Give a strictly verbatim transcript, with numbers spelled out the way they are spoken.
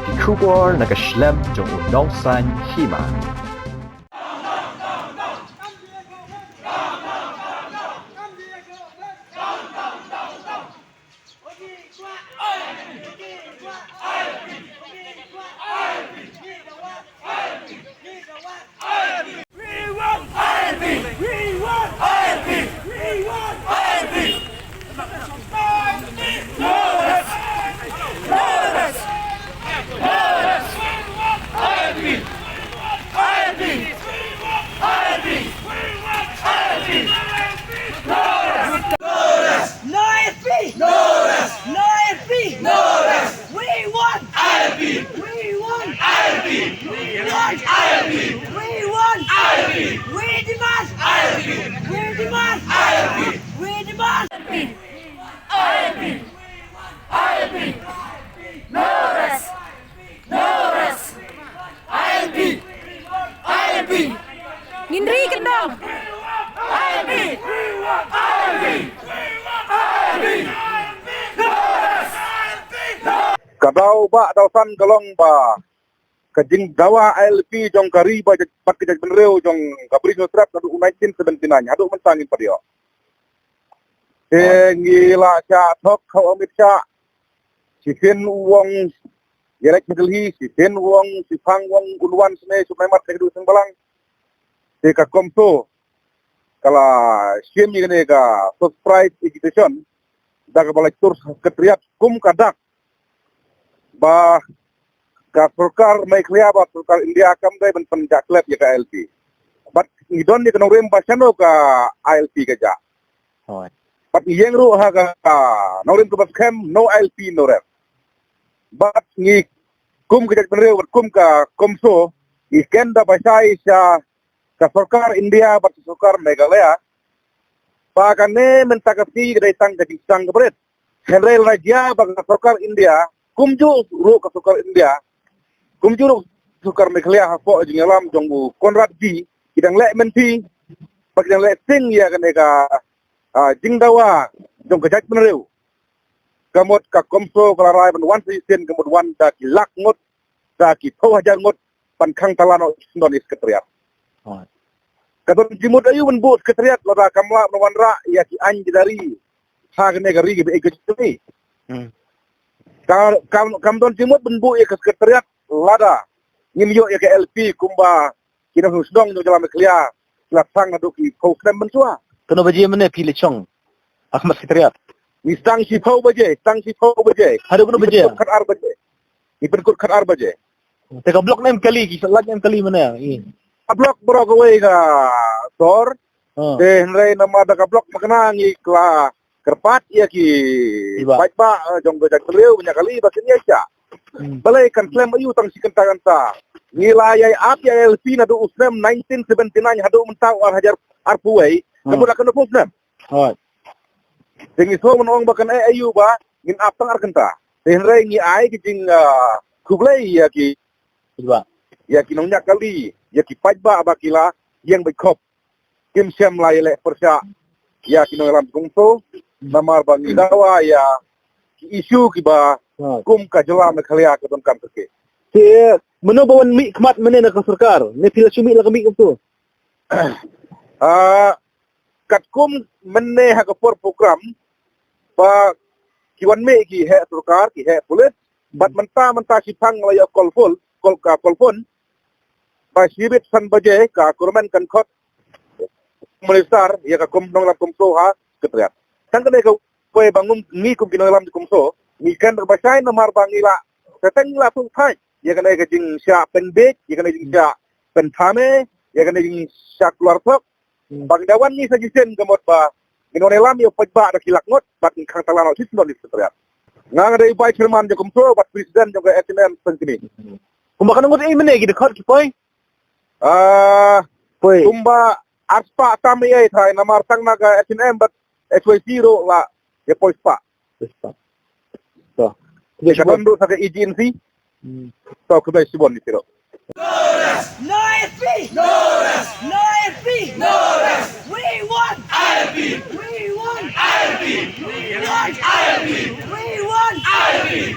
Ki khubor na ka shlem jong u nongsan hima. We want I L P! We want I L P! We want I L P! No rest! No rest! No rest! I L P! I L P! I L P! No rest! No I L P! No rest! No I L P! No rest! We want I L P! We want I L P! We want I L P! We want I L P! We demand I L P! We demand I L P! We demand I L P! I L P! I L P! No rest! No rest! I L P! I L P! Ngin ri kyndong! I L P! I L P! I L P! No rest! Ka daw ba daw san ka long ba ka jingdawa I L P jong ka ri ba bad ka jaitbynriew jong ka Bri Hynñiewtrep naduh u nineteen seventy-nine haduh mynta ngim pat ïoh. Te ngi la shah thok ha u Amit Shah, shisien u ong ïaleit sha Delhi, shisien u ong shiphang u ong un wan shane sha Myanmar te ka duh seng balang. Te ka COMSO ka la shim ïa kane ka surprise agitation da kaba la tur Secretariat kum ka dak ba ka sorkar Meghalaya bad sorkar India kam dei ban pynjah klet ïa ka I L P. Bad ngi don ïa ka nongrim ba shano ka I L P ka jah. Bad ngi ïeng ruh ha ka nongrim kaba skhem, no I L P no rest. Bad ngi kum ka jaitbynriew bad kum ka COMSO ngi kynda ba shai sha ka sorkar India bad ka sorkar Meghalaya ba kane mynta ka sngi ka dei tang ka jingsdang kaba rit. Hynrei lada jia ba ka sorkar India kumjuh ruh ka sorkar India kumjuh ruh ka sorkar Meghalaya hapoh jingïalam jong u Conrad G ki dang leh mynta ba ki dang leh sing ïa kane ka, ah, jingdawa jong ka jaitbynriew. Ka mut ka COMSO ka la rai ban wan shisien ka mut wan da ki lak ngut, da ki phew hajar ngut ban khang tala noh shisien don ïa Secretariat. Ka don jingmut aïu ban buh Secretariat lada kam lah ban wanrah ïa ki aiñ ki dari ha kane ka ri kaba ïeit ka jong ngi. Ka, kam, kam don jingmut ban buh ïa ka Secretariat lada ngim ïoh ïa ka I L P kumba ki nongshong shnong jong ka jylla Meghalaya ki la sdang naduh ki phew snem mynshuwa. Kano baje mynne phi la shong ha khmat Secretariat? Ngi sdang shiphew baje, sdang shiphew baje. Haduh kano baje? Ngi pynkut khatar baje. Ngi pynkut khatar baje. Te ka block ne em kali, ki lait ne em kali mynne? Ka block baroh kawei ka sor. Te hynrei namar da ka block ma kane ngi la kyrpad ïa ki paidbah, eh, jong ka jaitbynriew ba ñiah kali ba kin ïa shah. Balei kan khlem aïu tang shi kynta kynta. Ngi la ïai ap ïa I L P naduh u snem nineteen seventy-nine haduh mynta u ar hajar arphew wei. Ka mut la kano phew snem. Te ngi shu ban ong ba kan ai aïu ba ngin ap tang ar kynta. Te hynrei ngi ai ki jing, ah, khublei ïa ki, ïa ki nongñiah kali, ïa ki paidbah ba ki la ïeng beit khop. Kim shym la ïaleh pyrshah ïa ki nongïalam COMSO namar ba ngi dawa ïa ki issue kiba kum ka jylla Meghalaya ka donkam kyrkieh. Te mano ba wan mih khmat mynne na ka sorkar? Ne phi la shu mih la ka mih kumto? Ah, katkum mynne ha ka por program ba ki wan mih ki heh sorkar, ki heh pulit, bad mynta mynta shiphang la ïoh call phone, call, ka call phone ba shibit san baje ka government kan khot minister ïa ka kum nongïalam COMSO ha Secretariat. Tang kane kawei ba ngum ngi kum ki nongïalam COMSO ngi kynduh ba shai namar ba ngi la, te tang ngi la sngewthuh ïa kane ka jingshah pynbiej, ïa kane jingshah pynthame, ïa kane jingshah kular thok. Ba ngi da wan ngi sa shisien ka mut ba ngin wan ïalam ïa u paidbah da ki lak ngut bad ngin khang tala noh shisien don ïa Secretariat. Nga nga dei vice chairman jong COMSO bad president jong ka S N M Sengkmie. Kumba katno ngut ei mynne ki dkhot ki poi? Ah, kumba arspah tam ei ei trai namar tang na ka S N M bad H Y C ruh la ïa poi spah. Poi spah. To. Ka don ruh sa ka agency. To, khublei shibun ïa phi ruh. No rest! No I L P! No rest! No I L P! No rest! We want I L P! We want I L P! We want I L P! We want I L P!